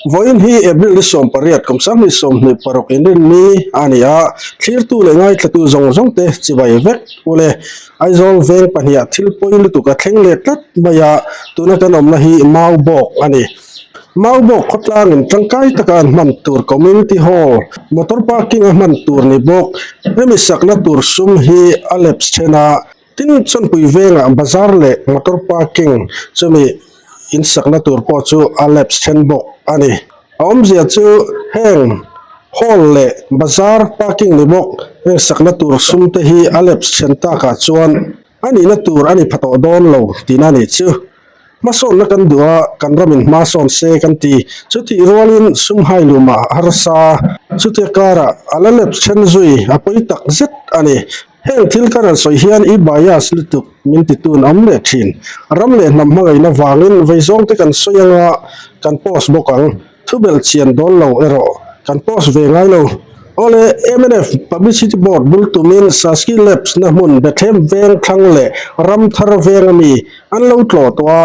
Vawiin hi April ni 18 kum 2026 inrinni a ni a, thlirtu leh ngaithlatu zawng zawng te chibai vek ule. Aizawl veng pahniha thil pawi lutuk a thleng leh tlat mai a, tuna kan awmna hi Maubawk a ni. Maubawk khawtlangin tangkai taka an hman tur Community Hall, motor parking a hman tur ni bawk, hemi sakna tur sum hi a lapse then a, Tin, Chawnpui vengah bazar leh motor parking chumi in sakna tur pawh chu a lapse then bawk a ni. A awmzia chu heng hall leh bazar parking ni bawk heng sakna tur sum te hi a lapse then takah chuan a nihna tur a ni pha tawh dawn lo tihna a nih chu. Hmasawnna kan duh a, kan ramin hma sawn se kan ti. Chutih rualin sum hai lumah harsa chutia karah a la lep then zui a pawi tak zet a ni. Heng thil ka rawn sawi hian i bias lutuk min ti tun awm leh thin. Ram leh hnam hmangaihna vangin vei zawng te kan sawi anga kan post bawk ang. Thubelh chian dawn lo erawh kan post ve ngai lo. Awle, mnf Publicity Board bul tumin Saski Labs na hmun Bethlehem veng thlang leh Ramthar veng ami an lo tlawh tawh a,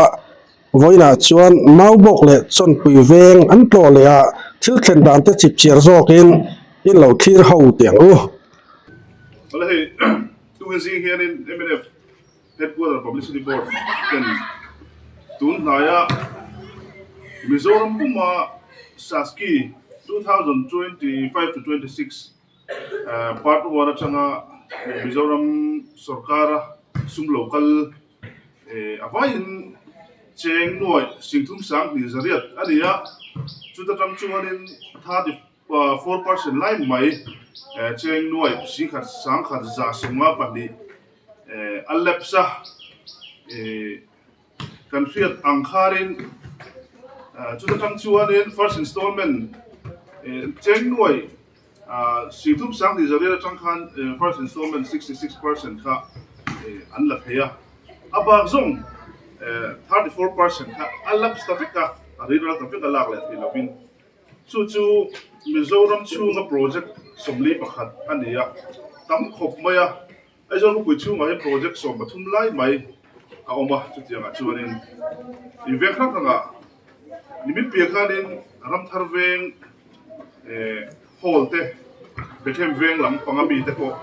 vawiinah chuan Maubawk leh Chawnpui veng an tlawh leh a, thil thlen dan te chip chiar zawkin in lo thlir ho teh ang u. Awle hei, tukin zing hianin mnf Headquarter Publicity Board ten tun hnaia Mizoram puma Saski 2025 to 26 Part 1 atanga Mizoram sorkara sum lo kal a vaiin cheng nuaih singthum sanghnih zariat a ni a, chuta tang chuanin 34% lai mai cheng nuaih singkhat sangkhat 152 A lapse a, kan hriat ang kharin chuta tang chuanin first installment cheng nuai singthum sang tih zariat atang khan first installment 66% kha an la thei a, a bak zawng 34% kha a lapse ta vek a, a riral ta vek a lak leh thei lovin. Chu chu Mizoram chhunga project 41 a ni a, tam khawp mai a. Aizawl khawpui chhungah hian project 13 lai mai a awm a, chutiangah chuanin in veng hrang hrangah nimin piah khanin Ramthar veng hall te, Bethlehem veng lam panga mi te pawh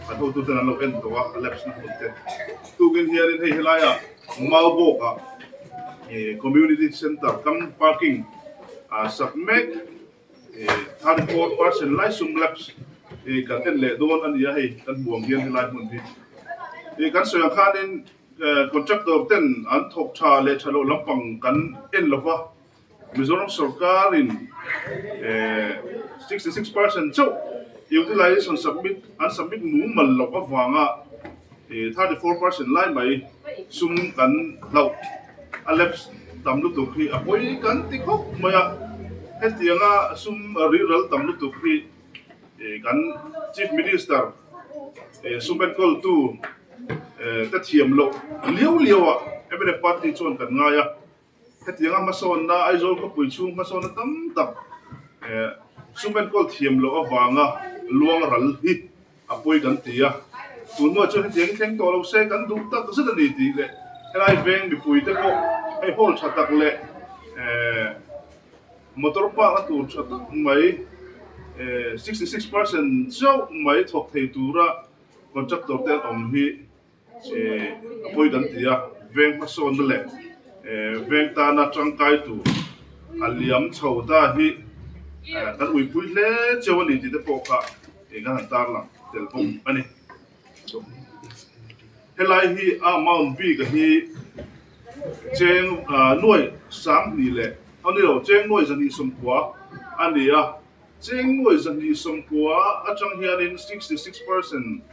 an hotuten an lo en tawh a, a lapse na hmun te. Tukin hianin hei helaiah Maubawkah Community Centre kam parking sak mek 34% lai sum lapse kan en leh dawn a ni a, hei kan hmu ang hian helai hmun hi kan sawi ang khanin contractor ten an thawk tha leh tha loh lampang kan en lo va. Mizoram sorkarin 66% chauh utilization submit an submit mumal loh avanga 34% lai mai sum kan hlauh a lapse tam lutuk hi a pawi kan ti khawp mai a, hetianga sum riral tam lutuk hi kan Chief Minister sum enkawltu te thiam loh liau liau ah mnf party chuan kan ngai a. Hetianga hmasawnna, Aizawl khawpui chhung hmasawnna tam tak sum enkawl thiam loh avanga luang ral hi a pawi kan ti a. Tun hnuah chuan hetiang hi thleng tawh lo se kan duh tak zet a ni tih leh helai veng mipuite pawh hei hall tha tak leh motor park a tur tha tak mai 66% chauh mai thawk thei tura contractor te an awm hi A pawi kan ti a, veng hmasawnna leh veng tana tangkai tur a liam chho ta hi kan uipui hle cheu a ni tih te pawh kha kan han tarlang tel bawk a ni. Helai hi a amount bik a hi cheng nuai 20 leh a ni lo cheng nuai 290 a ni a, cheng nuai 290 atang hianin 66%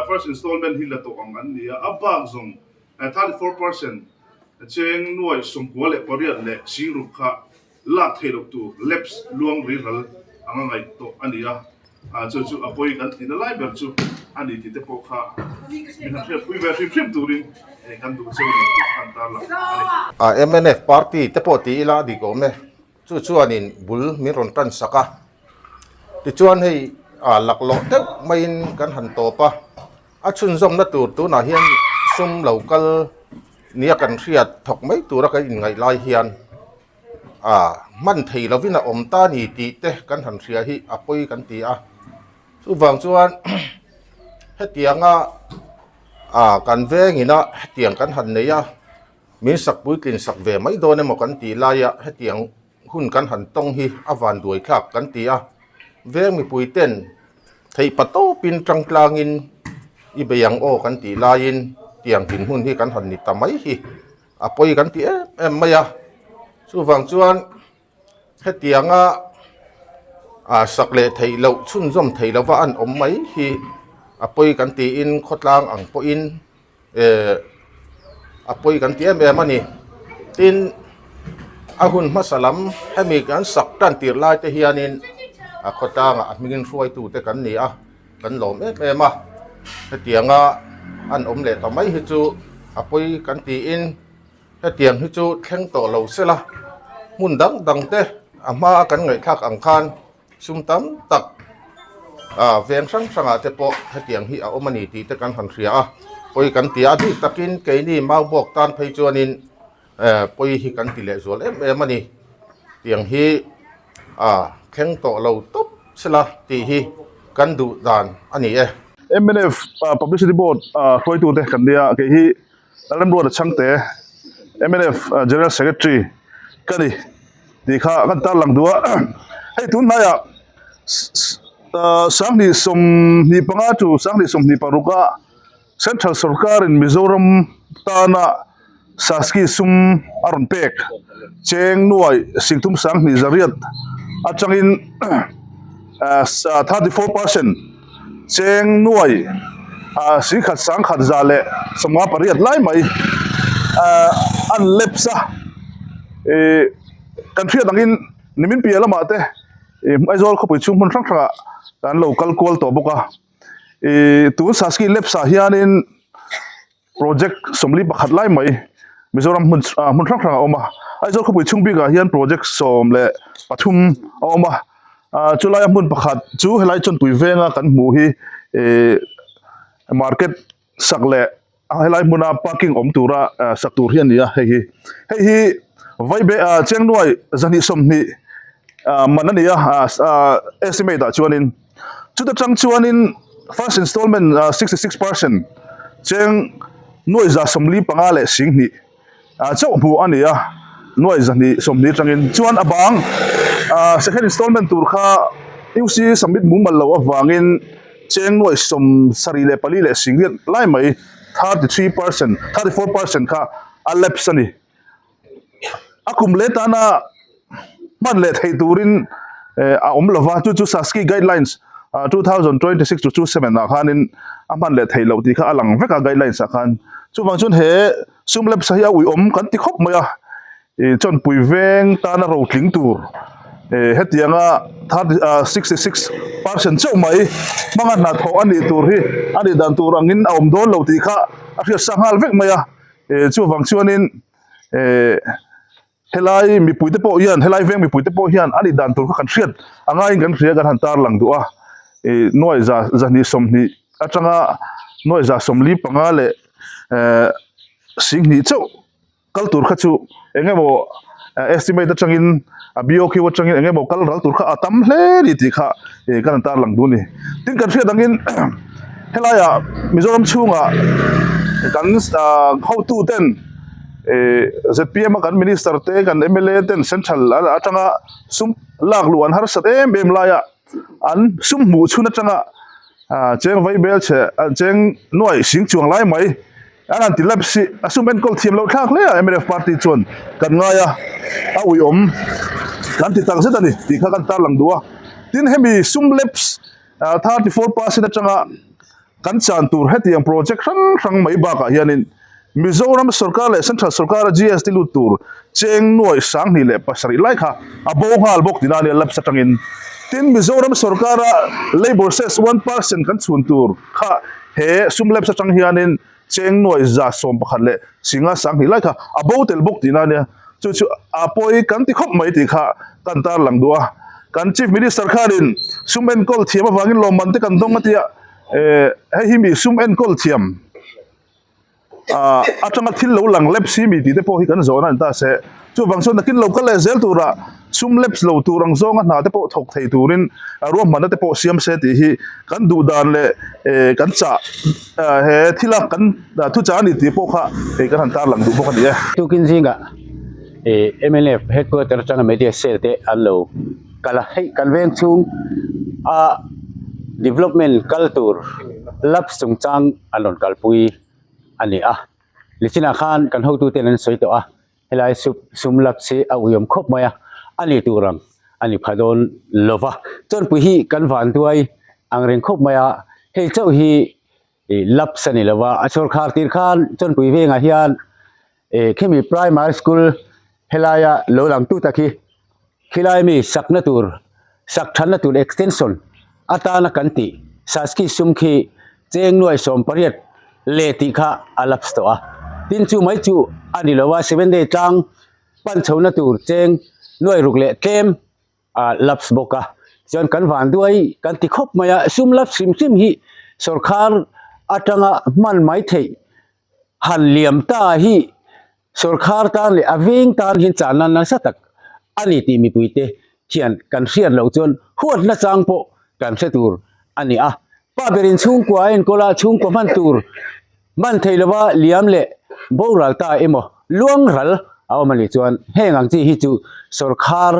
First installment hi la tawh ang an ni a, a bak zawng 34% cheng nuai 98 leh 60 kha lak theih loh tur lapse luang riral anga ngaih tawh a ni a, chu chu a pawi kan tihna lai ber chu a ni tih te pawh kha min han hriatpui ve hrim hrim turin kan duh cheu ni tih kha an tarlang a ni. A mnf party te pawh ti ila a dik awm e. Chu chuanin bul min rawn tan sak a, tichuan hei ah laklawh deuh maiin kan han tawp a, a chhunzawmna tur tunah hian sum lo kal nia kan hriat thawk mai tura kan inngaih lai hian. hman thei lovin a awm ta ni tih te kan han hria hi a pawi kan ti a. Chuvang chuan hetianga kan vengina hetiang kan han nei a, min sak puitlin sak ve mai dawn emaw kan tih laia hetiang hun kan han tawng hi a van duai thlak kan ti a. Veng mipui ten theih pa tawpin tangtlangin i bei ang aw kan tih laiin tiang dinhmun hi kan han ni ta mai hi a pawi kan ti em em mai a. Chuvang chuan hetianga ah sak leh theih loh chhunzawm theih lova an awm mai hi a pawi kan tiin khawtlang ang pawhin eh a pawi kan ti em em a ni. Tin a hun hmasa lam hemi kan sak tan tir lai te hianin a khawtlangah a hmingin hruaitu te kan ni a kan lawm em em a hetianga an awm leh ta mai hi chu a pawi kan tiin. Hetiang hi chu thleng tawh lo sela, hmun dang dang te a hma kan ngaihthlak ang khan sum tam tak ah veng hrang hrangah te pawh hetiang hi a awm a ni tih te kan han hria a, pawi kan ti a, a bik takin keini Maubawk tan phei chuanin eh pawi hi kan ti leh zual em em a ni. Tiang hi ah thleng tawh lo tawp sela tih hi kan duh dan a ni e. Mnf Publicity Board hruaitute kan nia kei hi. Lalremruata Chhangte, mnf General Secretary ka ni tih kha kan tarlang duh a. Hei tun hnaiah 2025 to 2026 a Central Sorkarin Mizoram tana Saski sum a rawn pek cheng nuai singthum sanghnih zariat atangin 34% Cheng nuai singkhat sangkhat za leh sawmnga pariat lai mai an lapse a ih kan hriat angin nimin piah lamah te ih Aizawl khawpui chhung hmun hrang hrangah kan lo kal kual tawh bawk a ih tun Saski lapse ah hianin. Project 41 lai mai Mizoram hmun ah hmun hrang hrang a awm a, Aizawl khawpui chhung bikah hian project 13 a awm a, ah chulaia hmun pakhat chu helai Chawnpui venga kan hmuh hi eh market sak leh helai hmuna parking awm tura sak tur hi a ni a hei hi, hei hi Vaibe ah Chengnuai 220 ah man a ni a ah estimate ah chuanin. Chuta tang chuanin first installment 66% cheng nuai 45 leh 20 chauh hmuh a ni a, nuai 220 atangin chuan a bang second installment tur kha UC submit mumal loh avangin cheng nuai 74 leh 20 lai mai 33% 34% kha a lapse a ni. A kum leh tana hman leh theih turin a awm lova, chu chu Saski guidelines 2026 to 27 ah khanin a hman leh theih loh tih kha a lang vek a guidelines ah khan. Chuvang chuan he sum lepsa hi a uiawm kan ti khawp mai a, ih chawnpui veng tana rotling tur hetianga 66 percent chauh mai hmanga hnathawh a nih tur hi a nih dan tur angin a awm dawn lo tih kha a hriatsa nghal vek mai a. Chuvang chuanin helai mipuite pawh hian helai veng mipuite pawh hian a nih dan tur kha kan hriat a ngaiin kan hria kan han tarlang duh a ih nuai za zahnih 20 atanga nuai za 45 leh 20 chauh kal tur kha chu eng emaw estimate atangin a BOQ atangin eng emaw kal ral tur kha a tam hle a ni tih kha ih kan han tarlang duh a ni. Tin kan hriat angin helaiah Mizoram chhungah kan ah hotu ten ih zpm a kan minister te kan mla ten central atanga sum lak luh an harsat em em laia an sum hmuh chhun atanga ah cheng vai bel chhe cheng nuaih sing chuang lai mai. An han ti lap si, a sum enkawl thiam loh thlak hle a mnf party chuan kan ngai a, a uiawm kan ti tak zet a ni tih kha kan tarlang duh a. Tin hemi sum lapse 34% atanga kan chan tur hetiang project hrang hrang mai bakah hianin Mizoram sorkar leh Central sorkara GST lut tur cheng nuaih 27 lai kha a bo nghal bawk tina a nia lapse atangin. Tin Mizoram sorkara labour cess 1% kan chhun tur Kha he sum lapse atang hianin cheng nuai 11 leh singa 20 lai kha a bo tel bawk tihna a nia. Chu chu a pawi kan ti khawp mai tih kha kan tarlang duh a. Kan Chief Minister khanin sum enkawl thiam avangin lawmman te kan dawng a tia, eh hei hi mi sum enkawl thiam. Atanga thil lo lang lep si mi tih te pawh hi kan zawhna a ni ta se. Chuvang chuan nakin lo kal leh zel turah sum lapse lo tur ang zawnga hna te pawh thawk thei turin ruahmanna te pawh siam se tih hi kan duh dan leh kan chah he thila kan thuchah a ni tih pawh kha hei kan han tarlang duh bawk a ni e. Tukin zingah mnf headquarter atanga media cell te an lo kal a, hei kan veng chhung a development kal tur lapse chungchang an rawn kalpui a ni a, nichinah khan kan hotuten an sawi tawh a. Helai sup sum lapse hi a uiawm khawp mai a, a ni tur ang a ni pha dawn lo va. Chawnpui hi kan van duai ang reng khawp mai a, hei chauh hi ih lapse a ni lo va, a chhawrkhar tir khan Chawnpui vengah hian ih khimi primary school helaia lo lang tu tak hi Khilai mi sakna tur, sak thatna tur extension atana kan tih Saski sum khi cheng nuai 18 leh tih kha a lapse tawh a. Tin chu mai chu a ni lo a, Seven Day tlang pan chhohna tur cheng nuai ruk leh tlem a lapse bawk a. Chuan kan van duai kan ti khawp mai a, sum lapse hrim hrim hi sorkar atanga hman mai theih han liam ta hi Sorkar tan leh a veng tan hian channa nasa tak a ni tih mipuite hian kan hriat loh chuan huatna chang pawh kan hre tur a ni a. Pa berin chhungkua a enkawl a, chhungkua hman tur hman thei lova liam leh boral ta emaw luang ral a awm a nih chuan heng ang chi hi chu sorkar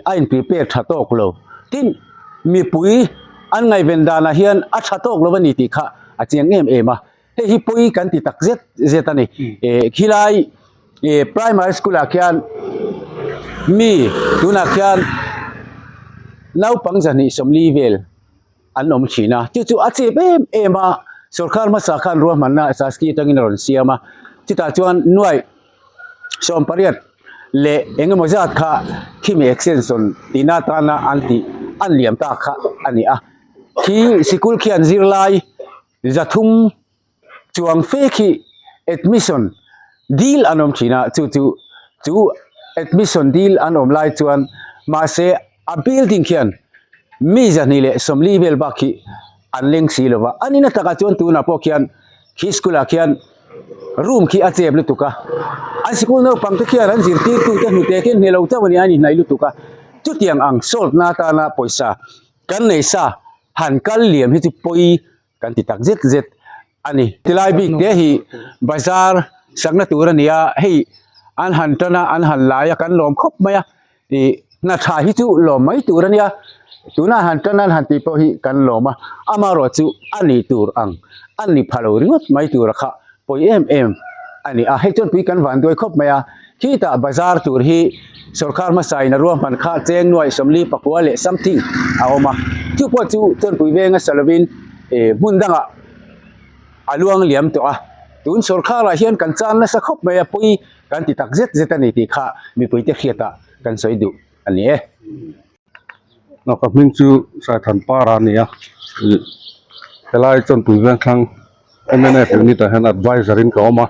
a in prepare tha tawk lo. Tin, mipui an ngaihven danah hian a tha tawk lo a ni tih kha a chiang em em a. Hei hi pawi kan ti tak zet zet a ni. Eh khilai eh primary school ah khian mi tunah khian naupang zahnih 40 vel an awm thin a. Chu chu a chep em em a, sorkar hmasa khan ruahmanna Saski atangin a rawn siam a. Chutah chuan nuai 18 leh eng emaw zat kha khimi extension tihna atana an tih an liam ta kha a ni a. Khi sikul khian zirlai 300 chuang fe khi admission dil an awm thin a, chu chu chu admission dil an awm lai chuan mahse a building khian mi 240 vel bak hi an leng si lo va, a nihna takah chuan tunah pawh khian khi school ah khian room khi a chep lutuk a, an sikul naupang te khian an zirtirtu te hnute khian hne lo chauh a ni a, an inhnaih lutuk a, chutiang ang solve na atana pawisa kan nei sa han kal liam hi chu pawi kan ti tak zet zet a ni. Tilai bik te hi bazar sakna tur a ni a, hei an han tan a, an han lai a, kan lawm khawp mai a, ih hna tha hi chu lawm mai tur a nia, tuna han tan a an han tih pawh hi kan lawm a, amaherawh chu a ni tur ang a ni pha lo ringawt mai tura kha pawi em em a ni a, hei chuan pui kan van duai khawp mai a, khitah bazar tur hi sorkar hmasa in a ruahman kha cheng nuai 49 leh something a awm a, chu pawh chu chuanpui venga sa lovin eh hmun dangah a luang liam tawh a, tun sorkar ah hian kan chan nasa khawp mai a, pawi kan ti tak zet zet a ni tih kha mipuite hriatah kan sawi duh a ni e. Ka hming chu Saithan Para a ni a, ih helai Chawnpui Vengthlang mnf unit ah hian advisor in ka awm a,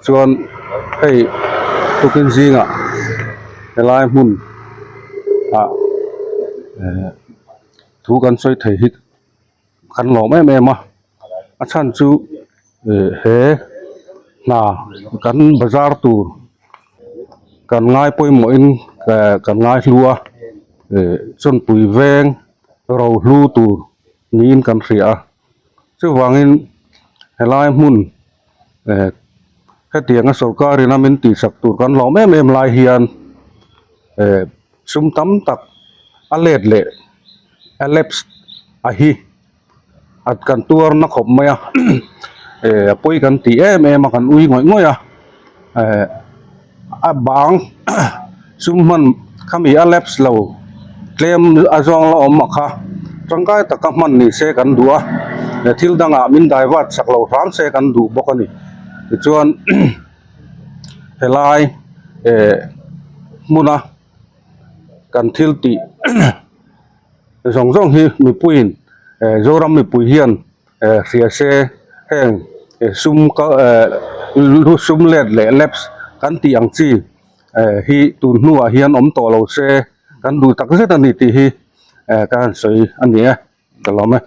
chuan hei tukin zingah helai hmun ah eh thu kan sawi thei hi kan lawm em em a, a chhan chu ih he hna kan bazar tur kan ngai pawimawh in eh kan ngai hlu a ih chawnpui veng ro hlu tur niin kan hria a chuvangin helai hmun eh hetianga sorkar in a min tihsak tur kan lawm em em lai hian eh sum tam tak a let leh a lapse a hi a kan tuar na khawp mai a eh a pawi kan tih em em a kan ui ngawih ngawih a eh a bang sum hman khami a lapse lo tlem a zawng la awm a kha tangkai taka hman ni se kan duh a eh thil dangah min divert sak lo hram se kan duh bawk a ni tichuan helai eh hmuna kan thil tih zawng zawng hi mipuiin eh Zoram mipui hian eh hria se heng eh sum ka eh lu sum let leh lapse kan tih ang chi eh hi tun hnuah hian awm tawh lo se kan duh tak zet a ni tih hi eh ka han sawi a ni e ka lawm e.